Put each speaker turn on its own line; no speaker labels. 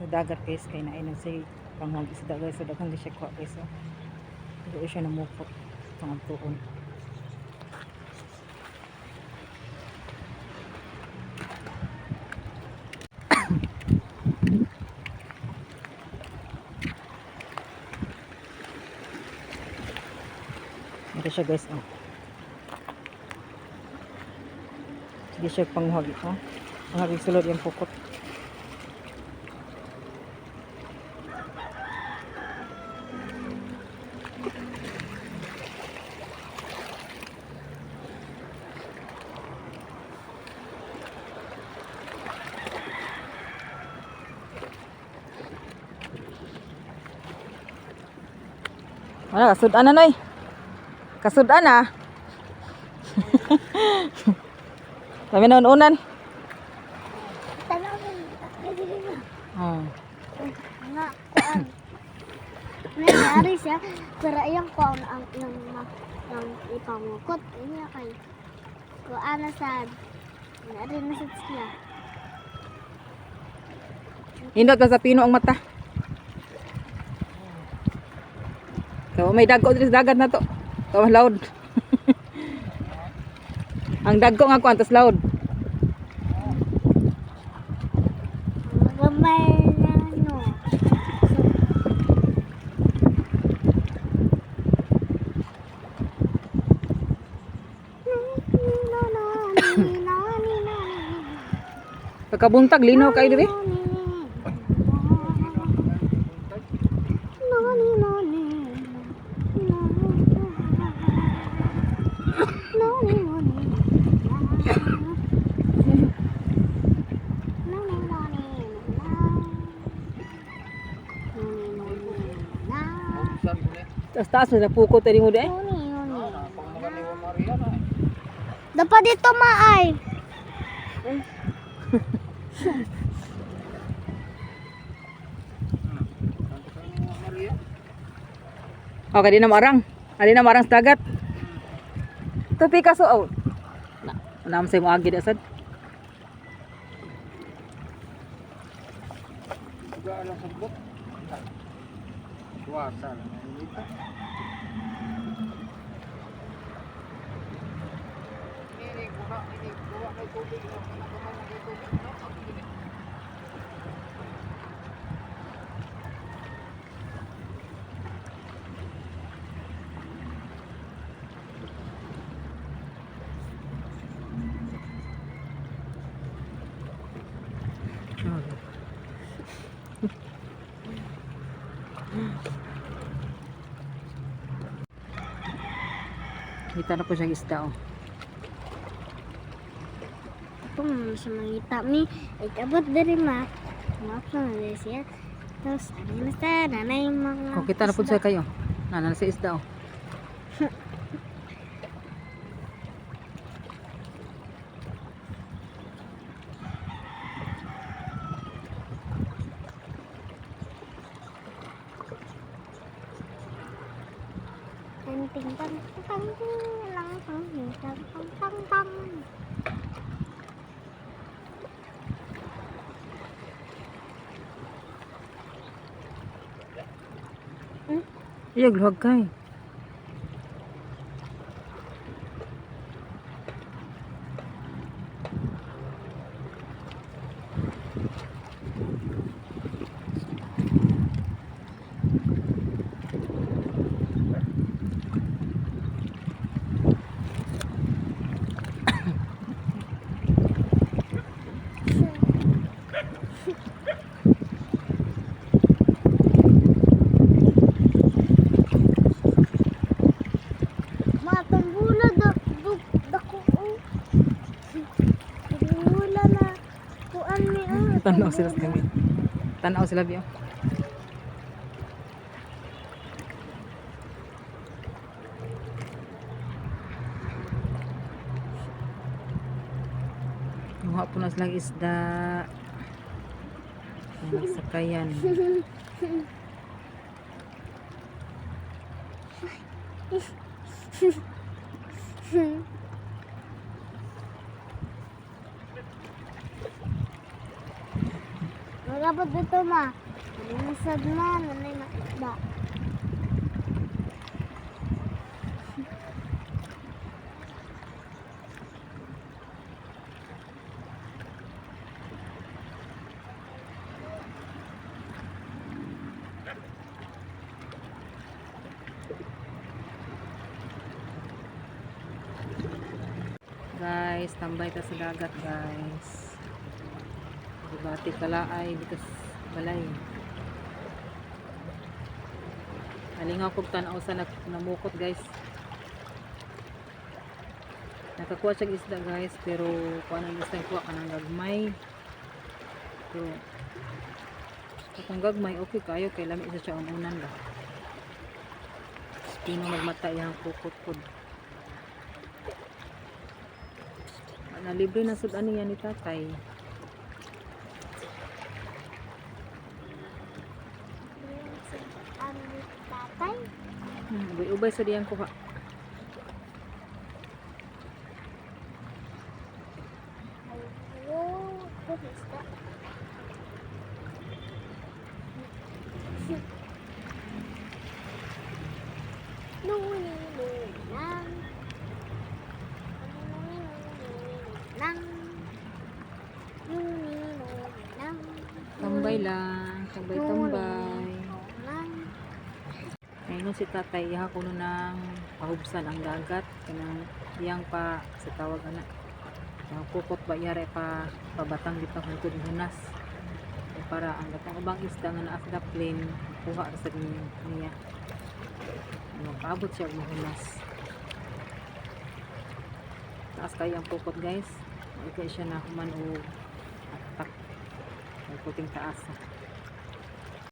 Sa dagat, guys, kay naay say panghog isda, guys. So daghan gyud siya kuha, guys. So pero siya namukot itong tuon. Ito siya, guys, oh. Sige siya panghog ito. Panghag sulod yung pukot. Wala, kasudan na, noy. Kasudan na. Kami na unan.
Tanaw na.
Oh.
Nga kuan. May siya pero iyang kuan ang iyang ang ipamukot niya kay kuan na sad. Naari na sad siya.
Hindot pa sa pino ang mata. So, may dagko diri sa dagat na to. Kawas loud. Ang dagko nga kuan tas loud.
Gamay na no.
Pagkabuntag linaw kay diri. Tas taas na pukot tadi mo di eh.
Dapat dito maay.
Okay, di na marang. Adi na marang sa dagat. Tupi kaso oh. Na, naam sa mo agi dasad.
Suasa lang ang ito.
Kita na po siyang isda oh.
Ito mo siya mangita mi. Ikabot diri ma. Maap na diri siya. Tapos ano na sa nanay mga
Oh, kita na po siya kayo. Nana sa isda oh.
Ting ting tang tang ting lang tang ting tang tang tang tang.
Iyag luhag kay.
Matambula da duk dako. Oh. Tambula na kuan mi oh.
Tanaw sila sa gamit. Tanaw sila biyo. Muha po na silang isda. Ang Nagsakayan.
Wala. Pag-abot dito ma. Nasad na, nanay makita.
Guys, tambay ta sa dagat, guys. Dibati kalaay dito sa balay. Nalingaw kog tan-aw sa namukot, guys. Nakakuha siya og isda, guys, pero kuha ng isda kuha kanang gagmay. Pero kung gagmay okay kayo kay lami isa siya ang unan ba. Pino magmata iyang kukot pod. Na libre na sud ani yan ni tatay.
Ang tatay.
Ubay-ubay sa diyang kuha.
Hello, isda. Nuni, nuni, nang. Nuni, nuni, nang. Nuni, nuni, nang.
Tambay lang, tambay-tambay.
Nang.
Ngayon si tatay, iha kuno ng pahubsan ang dagat. Kanang iyang pa sa tawag ana. Ang kukot ba iyare pa pabatang dito hangtod hunas. Kay para ang katong ubang isda nga naa sa daplin, kuha ra sad niya. Mapaabot siya og mahunas. Taas kayo ang pukot, guys. Ika siya na human og atak. May puting taas.